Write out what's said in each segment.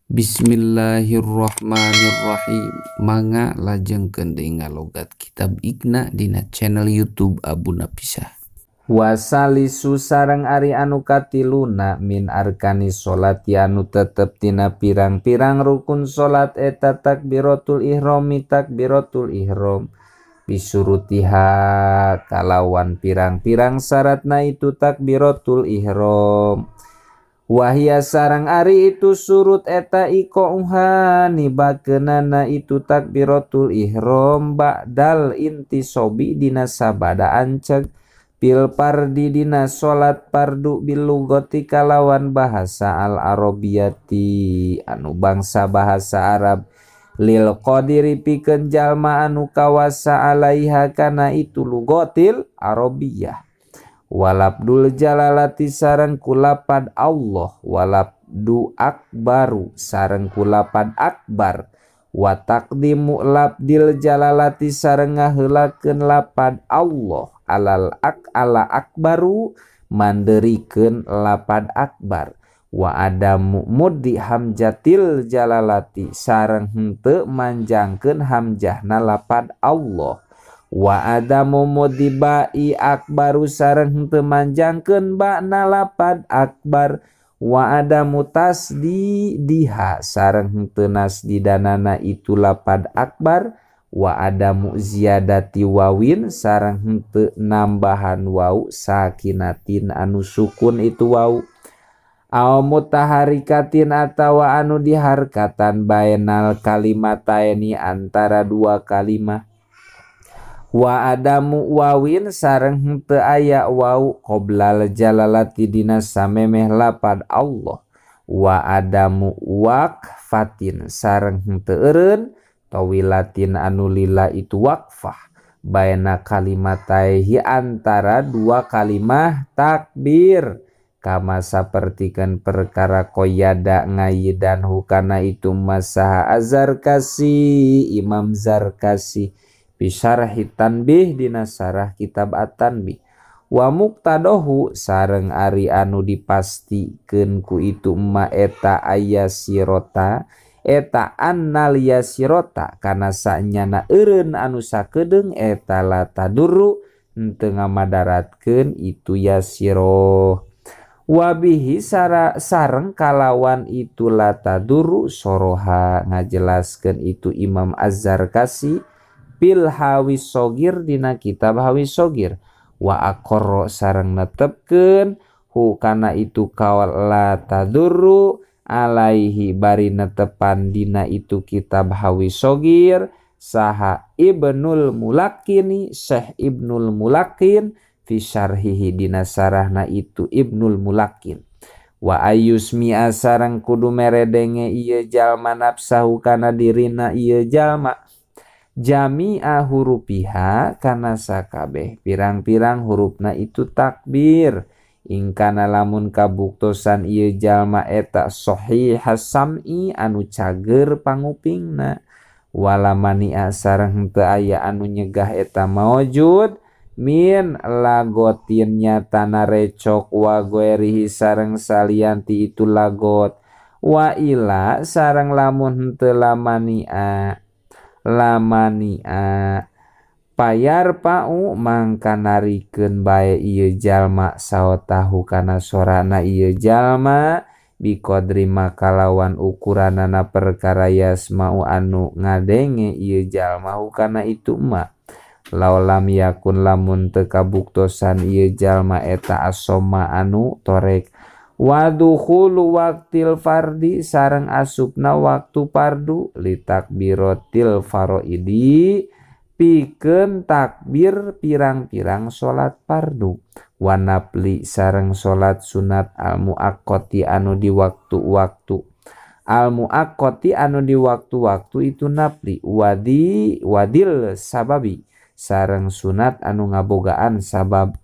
Bismillahirrahmanirrahim. Mangga lajengkeun deui ngalogat kitab Iqna dina channel YouTube Abu Napisah. Wasalisu sareng ari anu katiluna min arkani salat anu tetep tina pirang-pirang rukun salat eta takbiratul ihrami takbiratul ihram bisurutiha kalawan pirang-pirang syaratna itu takbiratul ihram. Wahia sarang ari itu surut eta iqauha nibakeunana itu takbiratul ihram ba'dal intisobi dina sabada anceg pil pardi dina salat pardu bil lugati kalawan bahasa al arabiyati anu bangsa bahasa Arab lil qadiri pikeun jalma anu kawasa alaiha kana itu lugatil arabiyah. Walabdul jalalati sareng kulapad Allah walabdu akbaru sareng kulapad akbar wa taqdimu labdil jalalati sareng ngaheulakeun lapad Allah alal ak ala akbaru manderikeun lapad akbar wa adamu muddi hamjatil jalalati sareng henteu manjangkeun hamjahna lapad Allah wa adamu muddibai akbaru sareng henteu manjangkeun ba'na lapad akbar wa adamu tasdi diha sareng henteu nasdidanana itu lapad akbar wa adamu ziyadati wawin sareng henteu nambahan wau sakinatin anu sukun itu wau aw mutaharikatin atawa anu diharkatan bainal kalimataini antara dua kalimah wa adamu wawin sareng henteu aya wau qoblal jalalati dina samemeh lapad Allah wa adamu waqfatin sareng henteu eureun tawilatin anu lila itu waqfah baina kalimataihi antara dua kalimah takbir kama sapertikeun perkara qoyada ngayidan hukana itu masaha Azarkasi Imam Zarkasi bisarhi tanbih dina sarah kitab at-tanbih wa muqtadohu sareng ari anu dipastikeun ku itu ma eta ayasirota eta annal yasirota kana sanyana eureun anu sakedeung eta la tadurru henteu ngamadaratkeun itu yasiro wabihi sareng kalawan itu la tadurru soroha ngajelaskeun itu Imam Az-Zarkasi pil hawi sogir dina kitab hawi sogir wa aqarra sareng netepkeun hu kana itu kaul la tadurru alaihi bari netepan dina itu kitab hawi sogir saha Ibnul Mulakini Syekh Ibnul Mulakin fi syarhihi dina sarahna itu Ibnul Mulakin wa ayusmi'a sareng kudu meredenge ieu jalma nafsahu kana dirina ieu jalma jami'a hurufiha kana sakabeh pirang-pirang hurufna itu takbir ingkana lamun kabuktosan ieu jalma eta sahih sam'i anu cager pangupingna wala mani'a sareng henteu aya anu nyegah eta maujud min lagotin nyatana recok wa goerihi sareng salianti itu lagot wa ila sareng lamun henteu lamani'a lamania payar pau mangka narikeun bae ieu jalma saotahu kana sorana ieu jalma biqadri makalawan ukuranana perkara yasmau anu ngadenge ieu jalma hukana itu ma laulam yakun lamun teu kabuktosan ieu jalma eta asoma anu torek wadukhulu waqtil fardi sareng asupna waktu fardu litakbiratil faraidi pikeun takbir pirang-pirang salat fardu wanapli sareng salat sunat al muaqqati anu di waktu-waktu al muaqqati anu di waktu-waktu itu nafli wadi wadil sababi sareng sunat anu ngabogaan sabab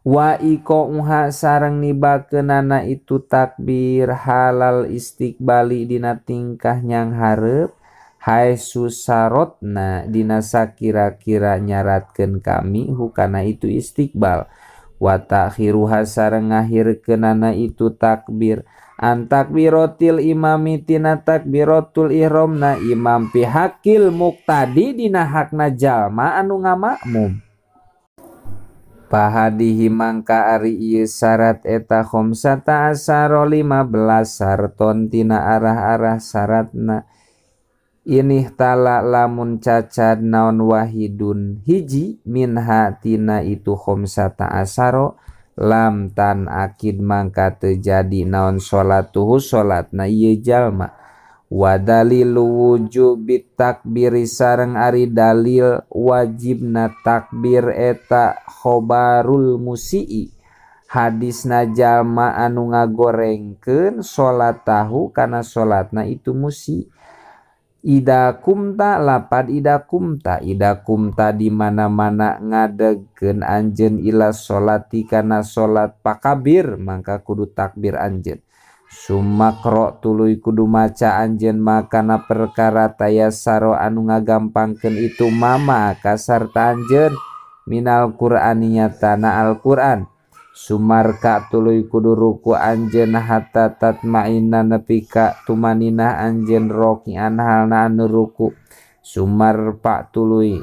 wa iqauha sareng nibakeunana itu takbir halal istiqbali dina tingkah nyang hareup hae susarotna dina sakira-kira nyaratkeun kami hukana itu istiqbal wa ta'khiruha sareng ngahirkeunana itu takbir Antakbiratil imami tina takbiratul ihramna imam pihakil muktadi dina hakna jalma anu ngamakmum. Pahadihi mangka ari ieu syarat eta khamsata asyara 15 sarton tina arah-arah syaratna. Inih tala lamun cacad naon wahidun hiji minha tina itu khamsata asyara lam tan akid mangka terjadi naon salatuhu salatna ieu jalma. Wa dalilu wujubit takbiri sareng ari dalil wajibna takbir eta khobarul musii hadisna jalma anu ngagorengkeun salatahu kana salatna itu musi. Ida kumta lapad ida kumta, ida kumta di mana-mana ngadegkeun anjeun ila salati kana salat pakabir mangka kudu takbir anjeun. Sumakro tuluy kudu maca anjeun makana perkara tayasaro anu ngagampangkeun itu mama kasarta anjeun minal Qur'ani nyatana Al-Qur'an. Sumarka tuluy kudu ruku anjeun hatta tatmainna nepi ka tumaninah anjeun rokian halna anu ruku. Sumarpa tuluy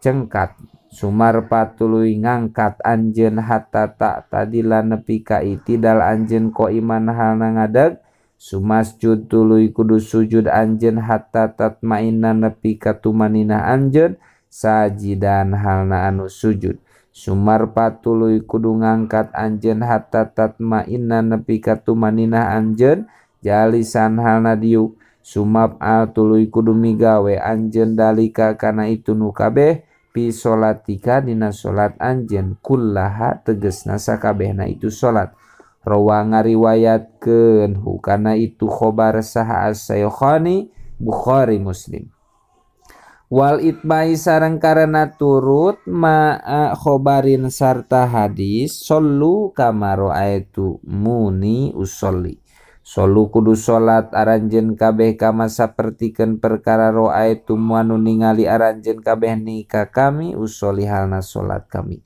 cengkat, sumarpa tuluy ngangkat anjeun hatta tak tadila nepi ka itidal anjeun qaiman halna ngadeg. Sumasjud tuluy kudu sujud anjeun hatta tatmainna nepi ka tumaninah anjeun sajidan halna anu sujud. Sumarpa tuluy kudu ngangkat anjeun hatta tatmainna nepi ka tumaninah anjeun jalisan halna diuk. Sumab'al tuluy kudu migawe anjeun dalika kana itu nu kabeh pi solatika dina salat anjeun kullaha tegesna sakabehna itu salat. Rawa ngariwayatkeun hukana itu khobar saha as-Saykhani Bukhari Muslim. Wal itbai sareng karena turut ma'a khobarin sarta hadis sallu kama ra'aitu muni usolli. Sallu kudu salat aranjeun kabeh kama sapertikeun perkara ra'aitu anu ningali aranjeun kabeh ni ka kami usolli halna salat kami.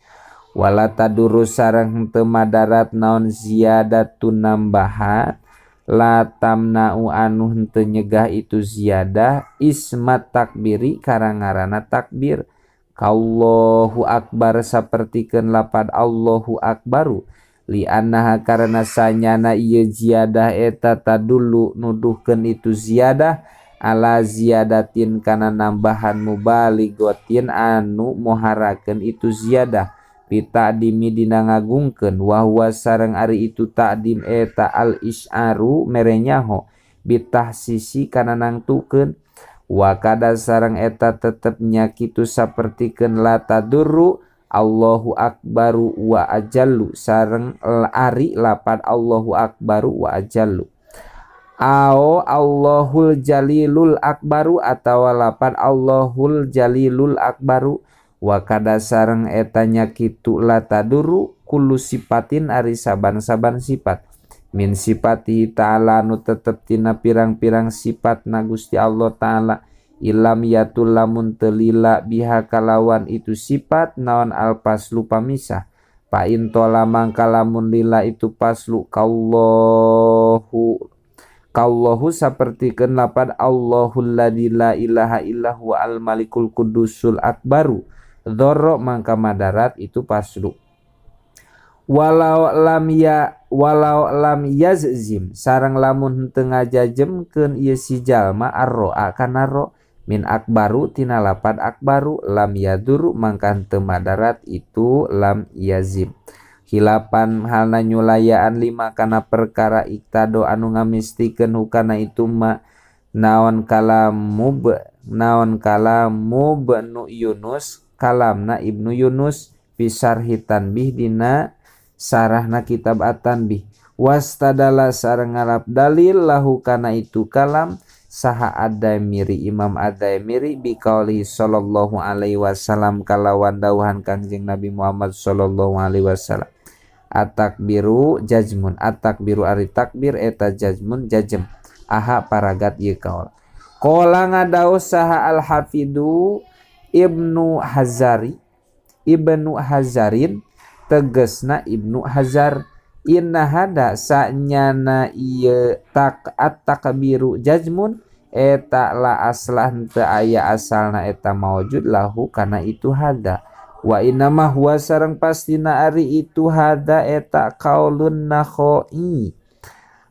Wala taduru sareng henteu madarat naon ziyadatun nambahan la tamna'u anu henteu nyegah itu ziyadah ismat takbiri karangarana takbir. Kallahu akbar sapertikeun lapad Allahu akbaru li annaha karena sanyana ieu ziyadah eta tadullu nuduhkeun itu ziyadah ala ziyadatin kana nambahan mubaligotin anu moharakeun itu ziyadah pita'dimi dina ngagungkeun wa huwa sareng ari itu ta'dim eta al isyaru merenyaho bitahsisi kana nangtukeun wa kada sareng eta tetep nya kitu sapertikeun la tadurru Allahu akbaru wa ajallu sareng ari lapad Allahu akbaru wa ajallu ao Allahul jalilul akbaru atawa lapad Allahul jalilul akbaru wa kada sareng eta nya kitu la taduru kullu sipatin ari saban-saban sifat min sifatihi ta'ala nu tetep tina pirang-pirang sifat na Gusti Allah ta'ala ilam yatul lamun telila biha kalawan itu sifat naon alpaslu pamisah pa intola mangka lamun lila itu paslu kallahu kallahu sapertikeun lapad Allahul ladzi la ilaha illa huwa al malikul qudusul akbaru dzarra mangka madarat itu paslu. Walau lam ya walau lam yazim sareng lamun henteu ngajajemkeun ieu si jalma arroa kana ro min akbaru tina lapad akbaru lam yaduru mangka henteu madarat itu lam yazim. Hilapan halna nyulayaan lima kana perkara iktado anu ngamistikeun hukana itu ma naon kalamu kalamu bnu Yunus kalamna Ibnu Yunus pisarhi tanbih dina sarahna kitab at-tanbih wastadala sareng ngalap dalil lahu kana itu kalam saha ad-Daimiri Imam ad-Daimiri biqaulihi sallallahu alaihi wasallam kalawan dawuhan Kangjeng Nabi Muhammad sallallahu alaihi wasallam at-takbiru jazmun at-takbiru ari takbir eta jazmun jajem aha paragat ieu kaul qala ngadawuh saha al-hafidu Ibnu Hazari Ibnu Hazarin tegesna Ibnu Hazar Inna hada sanyana ieu tak at-takbiru jazmun eta la aslah teu aya asalna eta maujud lahu kana itu hada wa inna huwa sareng pastina ari itu hada eta qaulun nakhoi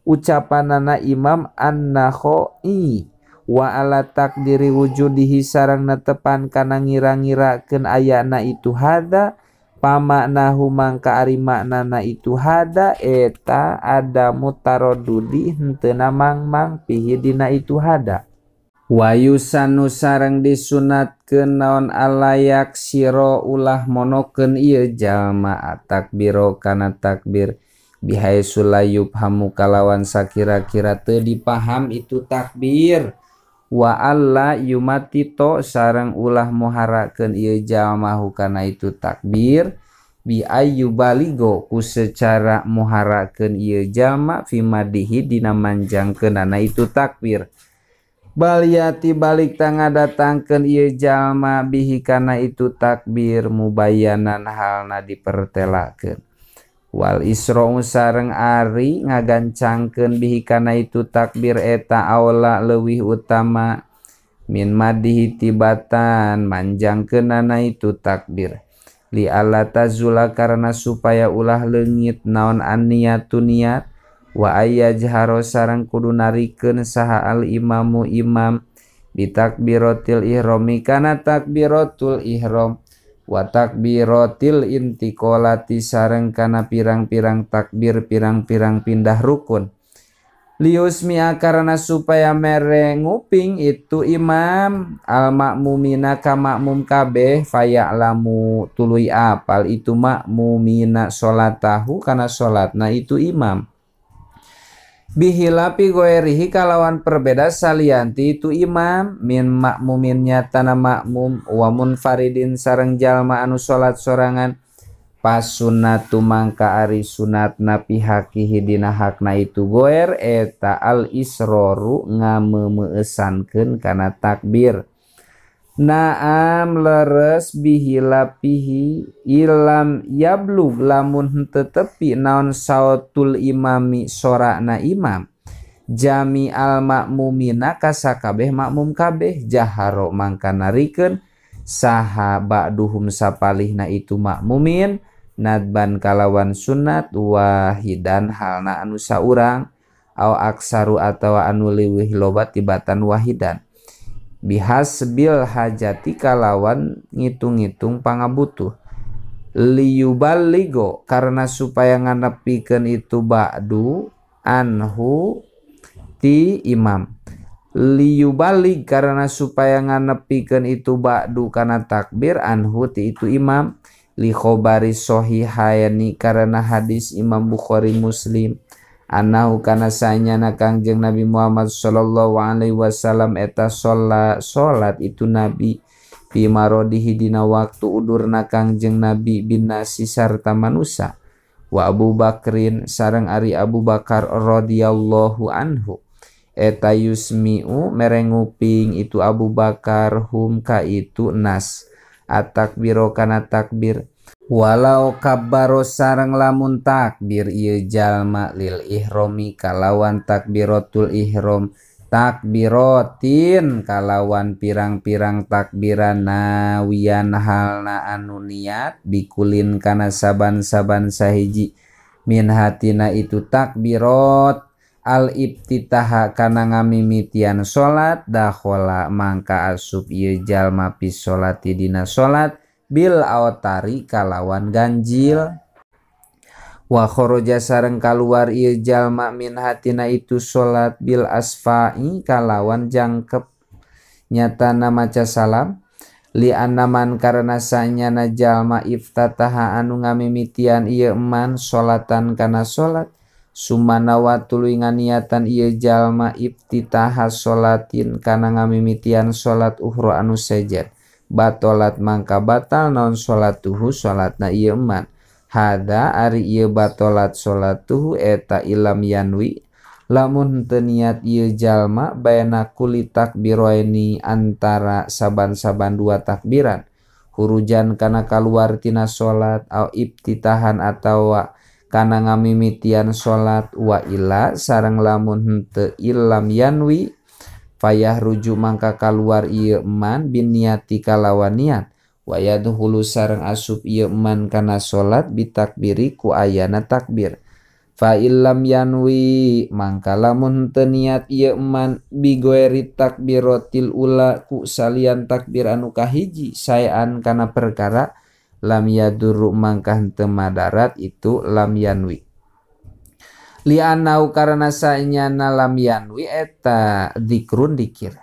ucapanana Imam An-Nakhoi wa ala takdiri wujudihi sareng netepan kana ngira-ngirakeun ayana itu hada pamaknahu mangka ari maknana itu hada eta adamu tarodudi henteu mangmang pihi dina itu hada wayusanu sareng disunatkeun naon alayak siro ulah monokeun ieu jalma takbiro kana takbir bihaitsu la yubhamu kalawan sakira-kira teu dipaham itu takbir wa alla yumatito sareng ulah muharakeun ieu jalma kana itu takbir bi ayyubaligo ku secara muharakeun ieu jalma fi madihi dina manjangkeunana itu takbir baliati balik tangadatangkeun ieu jalma bihi kana itu takbir mubayanan halna dipertelakeun wal isra'u sareng ari ngagancangkeun bihi kana itu takbir eta aula leuwih utama min madihi tibatan manjangkeunana itu takbir li alla tazula karena supaya ulah leungit naon anniyatu niat wa ayyajharo sareng kudu narikeun saha al imamu imam bitakbiratil ihrami kana takbiratul ihram wa takbiratil intiqalati sareng kana pirang-pirang takbir pirang-pirang pindah rukun liusmi'a karena supaya mere nguping itu imam al makmumina ka makmum kabeh faya'lamu tuluy apal itu makmumina salatahu kana salatna itu imam bihilapi goerihi kalawan perbeda salianti itu imam min makmumin nyatana makmum wa munfaridin sareng jalma anu salat sorangan pasunnatu mangka ari sunatna pihakihi dina hakna itu goer eta al isroru ngameumeussankeun kana takbir naam leres bihilapihi ilam yablug lamun henteu tepi naon sautul imami sorana imam jami al makmumina kasakabeh makmum kabeh jaharo mangka narikeun saha ba'duhum sapalihna itu makmumin nadban kalawan sunat wahidan halna anu saurang au aksaru atawa anu leuwih loba tibatan wahidan bihasbil hajati kalawan ngitung-ngitung pangabutuh liyuballigo karena supaya nganepikeun itu ba'du anhu ti imam liyuballig karena supaya nganepikeun itu ba'du kana takbir anhu ti itu imam li khobari sahihaini karena hadis Imam Bukhari Muslim anahu kana sanyana Kangjeng Nabi Muhammad sallallahu alaihi wasallam eta salat itu Nabi fi marodihi dina waktu udurna Kangjeng Nabi binasi sarta manusa wa Abu Bakrin sareng ari Abu Bakar radhiyallahu anhu eta yusmi'u merenguping itu Abu Bakar hum ka itu nas atakbiro kana takbir walau kabbaro sareng lamun takbir ieu jalma lil ihromi kalawan takbiratul ihrom takbirotin kalawan pirang-pirang takbiran nawian halna anu niat bikulin kana saban-saban sahiji min hatina itu takbirot al ibtitaha kana ngamimitian salat dakhala mangka asup ieu jalma fi sholati dina salat bil autari kalawan ganjil wa kharaja sareng kaluar ieu jalma min hatina itu salat bil asfa'i kalawan jangkep nyatana maca salam li annaman karena sanyana jalma iftataha anu ngamimitian ieu eman salatan kana salat sumanawa tuluy nganiatan ieu jalma iftitaha salatin kana ngamimitian salat uhra anu sejen batolat mangka batal naon salatuhu salatna ieu eman hada ari ieu batolat salatuhu eta ilam yanwi lamun henteu niat ieu jalma baena kulli takbiraini antara saban-saban dua takbiran hurujan kana kaluar tina salat au ibtitahan atawa kana ngamimitian salat wa illa sareng lamun henteu illam yanwi fayah rujuk mangka kaluar ieu man bin niati kalawan niat wa yadkhulu sareng asup ieu man kana salat bitakbiri ku ayana takbir fa illam yanwi mangka lamun teu niat ieu man bigoeri takbiratil ula ku salian takbir anu kahiji saean kana perkara lam yadurru mangka henteu madarat itu lam yanwi li anau karena saenyana lam yanwi eta zikrun dikir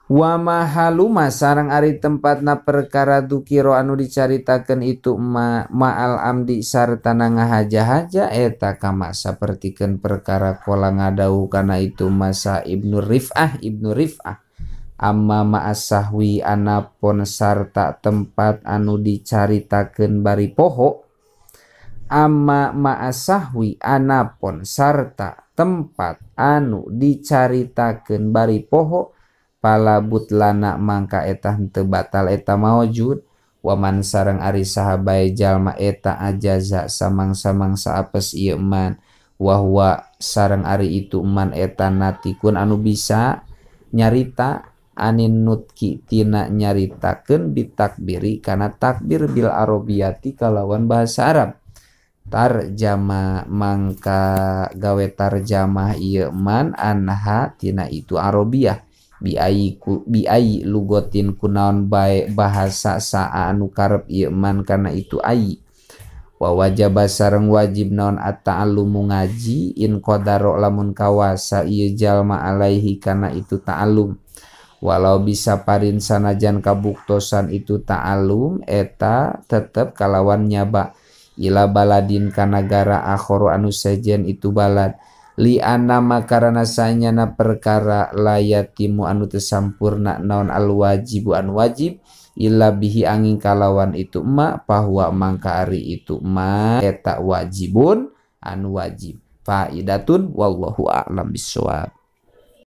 wa mahaluma sareng ari tempatna perkara dukiro anu dicaritakeun itu ma ma'al amdi sartana ngahaja-haja eta kama sapertikeun perkara kola ngadau kana itu masa Ibnu Rif'ah amma ma'asahwi anapon sarta tempat anu dicaritakeun bari poho amma ma'asahwi anapon sarta tempat anu dicaritakeun bari poho pala butlana mangka eta henteu batal eta maujud waman sareng ari saha bae jalma eta ajaza samang-samangsa apes ieu man wa huwa sareng ari itu man eta natikun anu bisa nyarita anin nutki tina nyaritakeun bitakbiri kana takbir bil arabiyati kalawan bahasa Arab tarjama mangka gawe tarjamah ieu man anha tina itu arabiyah biayi lugotin kunaon bae bahasa saa anu karep ieu man kana itu ayi wa wajaba sareng wajib naon at-ta'allumu ngaji in qadaro lamun kawasa ieu jalma alaihi kana itu ta'allum walau bisa parin sanajan kabuktosan itu ta'allum eta tetep kalawan nyaba ila baladin kana nagara akharu anu sejen itu balad li anama karana sanyana perkara layatimu anu teu sampurna naon al wajibu anu wajib illa bihi angin kalawan itu ma bahwa mangka ari itu ma eta wajibun anu wajib faidatun wallahu a'lam bissawab.